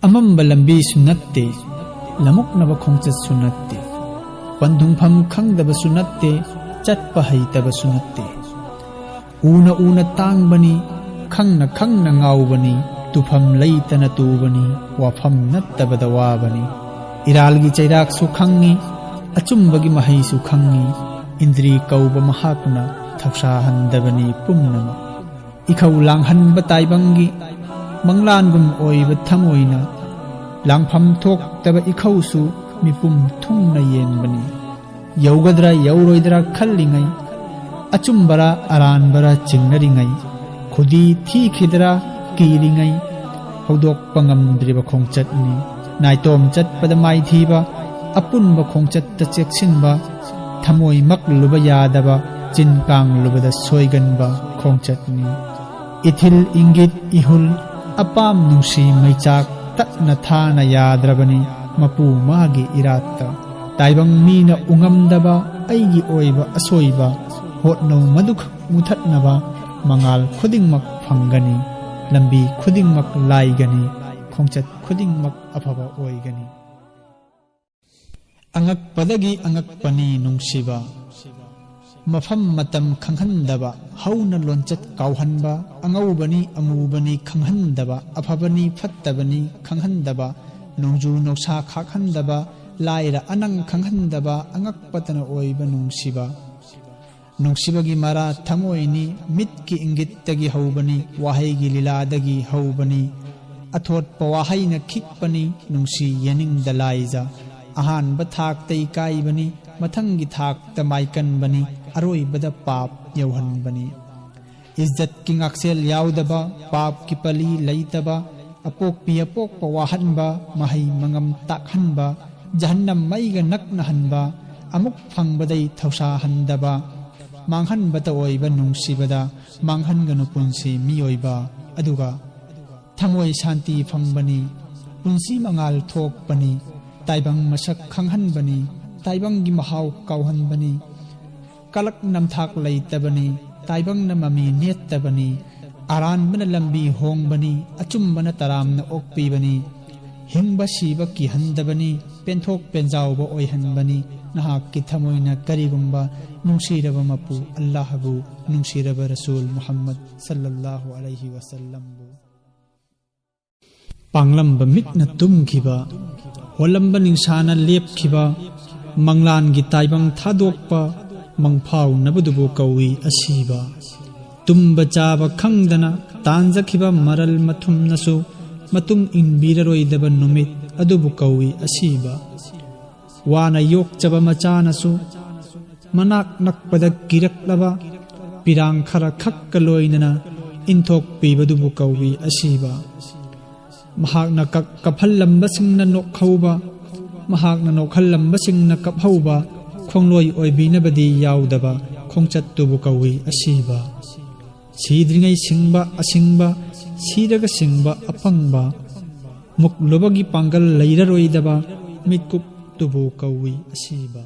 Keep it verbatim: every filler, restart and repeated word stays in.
ꯑꯃꯝꯕ ꯂꯝꯕꯤꯁꯨ ꯅꯠꯇꯦ, ꯂꯃꯨꯛꯅꯕ ꯈꯣꯡꯆꯠꯁꯨ ꯅꯠꯇꯦ, ꯄꯟꯊꯨꯡꯐꯝ ꯈꯪꯗꯕꯁꯨ ꯅꯠꯇꯦ, ꯆꯠꯄ ꯍꯩꯇꯕꯁꯨ ꯅꯠꯇꯦ꯫ ꯎꯅ ꯎꯅ ꯇꯥꯡꯕꯅꯤ, ꯈꯪꯅ ꯈꯪꯅ ꯉꯥꯎꯕꯅꯤ, ꯇꯨꯐꯝ ꯂꯩꯇꯅ ꯇꯨꯕꯅꯤ, ꯋꯥꯐꯝ ꯅꯠꯇꯕꯗ ꯋꯥꯕꯅꯤ꯫ ꯏꯔꯥꯜꯒꯤ ꯆꯩꯔꯥꯛꯁꯨ ꯈꯪꯉꯤ, ꯑꯆꯨꯝꯕꯒꯤ ꯃꯍꯩꯁꯨ ꯈꯪꯉꯤ, ꯏꯟꯗ꯭ꯔꯤ ꯀꯧꯕ ꯃꯍꯥꯛꯅ ꯊꯧꯁꯥꯍꯟꯗꯕꯅꯤ ꯄꯨꯝꯅꯃꯛ꯫ ꯏꯈꯧ ꯂꯥꯡꯍꯟꯕ ꯇꯥꯏꯕꯪꯒꯤ ꯃꯪꯂꯥꯟꯒꯨꯝ ꯑꯣꯏꯕ ꯊꯃꯣꯏꯅ ꯂꯥꯡꯐꯝ ꯊꯣꯛꯇꯕ ꯏꯈꯧꯁꯨ ꯃꯤꯄꯨꯝ ꯊꯨꯡꯅ ꯌꯦꯡꯕꯅꯤ꯫ ꯌꯧꯒꯗ꯭ꯔꯥ ꯌꯧꯔꯣꯏꯗ꯭ꯔꯥ ꯈꯜꯂꯤꯉꯩ, ꯑꯆꯨꯝꯕꯔꯥ ꯑꯔꯥꯟꯕꯔꯥ ꯆꯤꯡꯅꯔꯤꯉꯩ, ꯈꯨꯗꯤ ꯊꯤꯈꯤꯗ꯭ꯔꯥ ꯀꯤꯔꯤꯉꯩ, ꯍꯧꯗꯣꯛꯄ ꯉꯝꯗ꯭ꯔꯤꯕ ꯈꯣꯡꯆꯠꯅꯤ꯫ ꯅꯥꯏꯇꯣꯝ ꯆꯠꯄꯗ ꯃꯥꯏꯊꯤꯕ, ꯑꯄꯨꯟꯕ ꯈꯣꯡꯆꯠꯇ ꯆꯦꯛꯁꯤꯟꯕ, ꯊꯃꯣꯏ ꯃꯛꯂꯨꯕ ꯌꯥꯗꯕ, ꯆꯤꯟ ꯀꯥꯡꯂꯨꯕꯗ ꯁꯣꯏꯒꯟꯕ ꯈꯣꯡꯆꯠꯅꯤ꯫ ꯏꯊꯤꯜ ꯏꯪꯒꯤꯠ ꯏꯍꯨꯜ, ꯑꯄꯥꯝ ꯅꯨꯡꯁꯤ ꯃꯩꯆꯥꯛ ꯇꯠꯅ ꯊꯥꯅ ꯌꯥꯗ꯭ꯔꯕꯅꯤ ꯃꯄꯨ ꯃꯥꯒꯤ ꯏꯔꯥꯠꯇ꯫ ꯇꯥꯏꯕꯪ ꯃꯤꯅ ꯎꯉꯝꯗꯕ ꯑꯩꯒꯤ ꯑꯣꯏꯕ ꯑꯁꯣꯏꯕ, ꯍꯣꯠꯅꯧ ꯃꯗꯨꯈꯛ ꯃꯨꯊꯠꯅꯕ, ꯃꯉꯥꯜ ꯈꯨꯗꯤꯡꯃꯛ ꯐꯪꯒꯅꯤ, ꯂꯝꯕꯤ ꯈꯨꯗꯤꯡꯃꯛ ꯂꯥꯏꯒꯅꯤ, ꯈꯣꯡꯆꯠ ꯈꯨꯗꯤꯡꯃꯛ ꯑꯐꯕ ꯑꯣꯏꯒꯅꯤ꯫ ꯑꯉꯛꯄꯗꯒꯤ ꯑꯉꯛꯄꯅꯤ ꯅꯨꯡꯁꯤꯕ꯫ ꯃꯐꯝ ꯃꯇꯝ ꯈꯪꯍꯟꯗꯕ, ꯍꯧꯅ ꯂꯣꯟꯆꯠ ꯀꯥꯎꯍꯟꯕ, ꯑꯉꯧꯕꯅꯤ ꯑꯃꯨꯕꯅꯤ ꯈꯪꯍꯟꯗꯕ, ꯑꯐꯕꯅꯤ ꯐꯠꯇꯕꯅꯤ ꯈꯪꯍꯟꯗꯕ, ꯅꯣꯡꯖꯨ ꯅꯨꯡꯁꯥ ꯈꯥꯛꯍꯟꯗꯕ, ꯂꯥꯏꯔ ꯑꯅꯪ ꯈꯪꯍꯟꯗꯕ, ꯑꯉꯛꯄꯇꯅ ꯑꯣꯏꯕ ꯅꯨꯡꯁꯤꯕ꯫ ꯅꯨꯡꯁꯤꯕꯒꯤ ꯃꯔꯥ ꯊꯃꯣꯏꯅꯤ, ꯃꯤꯠꯀꯤ ꯏꯪꯒꯤꯠꯇꯒꯤ ꯍꯧꯕꯅꯤ, ꯋꯥꯍꯩꯒꯤ ꯂꯤꯂꯥꯗꯒꯤ ꯍꯧꯕꯅꯤ꯫ ꯑꯊꯣꯠꯄ ꯋꯥꯍꯩꯅ ꯈꯤꯛꯄꯅꯤ, ꯅꯨꯡꯁꯤ ꯌꯦꯅꯤꯡꯗ ꯂꯥꯏꯖ꯫ ꯑꯍꯥꯟꯕ ꯊꯥꯛꯇ ꯏꯀꯥꯏꯕꯅꯤ, ꯃꯊꯪꯒꯤ ꯊꯥꯛꯇ ꯃꯥꯏꯀꯟꯕꯅꯤ, ꯑꯔꯣꯏꯕꯗ ꯄꯥꯞ ꯌꯧꯍꯟꯕꯅꯤ꯫ ꯏꯖꯠꯀꯤ ꯉꯥꯛꯁꯦꯜ ꯌꯥꯎꯗꯕ, ꯄꯥꯞꯀꯤ ꯄꯂꯤ ꯂꯩꯇꯕ, ꯑꯄꯣꯛꯄꯤ ꯑꯄꯣꯛꯄ ꯋꯥꯍꯟꯕ, ꯃꯍꯩ ꯃꯉꯝ ꯇꯥꯛꯍꯟꯕ, ꯖꯍꯟꯅꯝ ꯃꯩꯒ ꯅꯛꯅꯍꯟꯕ, ꯑꯃꯨꯛ ꯐꯪꯕꯗꯩ ꯊꯧꯁꯥꯍꯟꯗꯕ, ꯃꯥꯡꯍꯟꯕꯇ ꯑꯣꯏꯕ ꯅꯨꯡꯁꯤꯕꯗ ꯃꯥꯡꯍꯟꯒꯅꯨ ꯄꯨꯟꯁꯤ ꯃꯤꯑꯣꯏꯕ꯫ ꯑꯗꯨꯒ ꯊꯃꯣꯏ ꯁꯥꯟꯇꯤ ꯐꯪꯕꯅꯤ, ꯄꯨꯟꯁꯤ ꯃꯉꯥꯜ ꯊꯣꯛꯄꯅꯤ, ꯇꯥꯏꯕꯪ ꯃꯁꯛ ꯈꯪꯍꯟꯕꯅꯤ, ꯇꯥꯏꯕꯪꯒꯤ ꯃꯍꯥꯎ ꯀꯥꯎꯍꯟꯕꯅꯤ꯫ ꯀꯂꯛ ꯅꯝꯊꯥꯛ ꯂꯩꯇꯕꯅꯤ, ꯇꯥꯏꯕꯪꯅ ꯃꯃꯤ ꯅꯦꯠꯇꯕꯅꯤ, ꯑꯔꯥꯟꯕꯅ ꯂꯝꯕꯤ ꯍꯣꯡꯕꯅꯤ, ꯑꯆꯨꯝꯕꯅ ꯇꯔꯥꯝꯅ ꯑꯣꯛꯄꯤꯕꯅꯤ꯫ ꯍꯤꯡꯕ ꯁꯤꯕ ꯀꯤꯍꯟꯗꯕꯅꯤ, ꯄꯦꯟꯊꯣꯛ ꯄꯦꯟꯖꯥꯎꯕ ꯑꯣꯏꯍꯟꯕꯅꯤ꯫ ꯅꯍꯥꯛꯀꯤ ꯊꯃꯣꯏꯅ ꯀꯔꯤꯒꯨꯝꯕ ꯅꯨꯡꯁꯤꯔꯕ ꯃꯄꯨ ꯑꯜꯂꯥꯍꯕꯨ, ꯅꯨꯡꯁꯤꯔꯕ ꯔꯁꯨꯜ ꯃꯨꯍꯝꯃꯗ ꯁꯜꯂꯜꯂꯥꯍꯨ ꯑꯂꯩꯍꯤ ꯋꯁꯜꯂꯝꯕꯨ꯫ ꯄꯥꯡꯂꯝꯕ ꯃꯤꯠꯅ ꯇꯨꯝꯈꯤꯕ, ꯍꯣꯜꯂꯝꯕ ꯅꯤꯡꯁꯥꯅ ꯂꯦꯞꯈꯤꯕ, ꯃꯪꯂꯥꯟꯒꯤ ꯇꯥꯏꯕꯪ ꯊꯥꯗꯣꯛꯄ, ꯃꯪꯐꯥꯎꯅꯕꯗꯨꯕꯨ ꯀꯧꯏ ꯑꯁꯤꯕ꯫ ꯇꯨꯝꯕ ꯆꯥꯕ ꯈꯪꯗꯅ ꯇꯥꯟꯖꯈꯤꯕ ꯃꯔꯜ ꯃꯊꯨꯝꯅꯁꯨ ꯃꯇꯨꯡ ꯏꯟꯕꯤꯔꯔꯣꯏꯗꯕ ꯅꯨꯃꯤꯠ ꯑꯗꯨꯕꯨ ꯀꯧꯏ ꯑꯁꯤꯕ꯫ ꯋꯥꯅ ꯌꯣꯛꯆꯕ ꯃꯆꯥꯅꯁꯨ ꯃꯅꯥꯛ ꯅꯛꯄꯗ ꯀꯤꯔꯛꯂꯕ ꯄꯤꯔꯥꯡ ꯈꯔ ꯈꯛꯀ ꯂꯣꯏꯅꯅ ꯏꯟꯊꯣꯛꯄꯤꯕꯗꯨꯕꯨ ꯀꯧꯏ ꯑꯁꯤꯕ꯫ ꯃꯍꯥꯛꯅ ꯀꯞ-, ꯀꯞꯍꯜꯂꯝꯕꯁꯤꯡꯅ ꯅꯣꯛꯍꯧꯕ, ꯃꯍꯥꯛꯅ ꯅꯣꯛꯍꯜꯂꯝꯕꯁꯤꯡꯅ ꯀꯞꯍꯧꯕ ꯈꯣꯡꯂꯣꯏ ꯑꯣꯏꯕꯤꯅꯕꯗꯤ ꯌꯥꯎꯗꯕ ꯈꯣꯡꯆꯠꯇꯨꯕꯨ ꯀꯧꯏ ꯑꯁꯤꯕ꯫ ꯁꯤꯗ꯭ꯔꯤꯉꯩ ꯁꯤꯡꯕ ꯑꯁꯤꯡꯕ, ꯁꯤꯔꯒ ꯁꯤꯡꯕ ꯑꯄꯪꯕ, ꯃꯨꯛꯂꯨꯕꯒꯤ ꯄꯥꯡꯒꯜ ꯂꯩꯔꯔꯣꯏꯗꯕ ꯃꯤꯠꯀꯨꯞꯇꯨꯕꯨ ꯀꯧꯏ ꯑꯁꯤꯕ꯫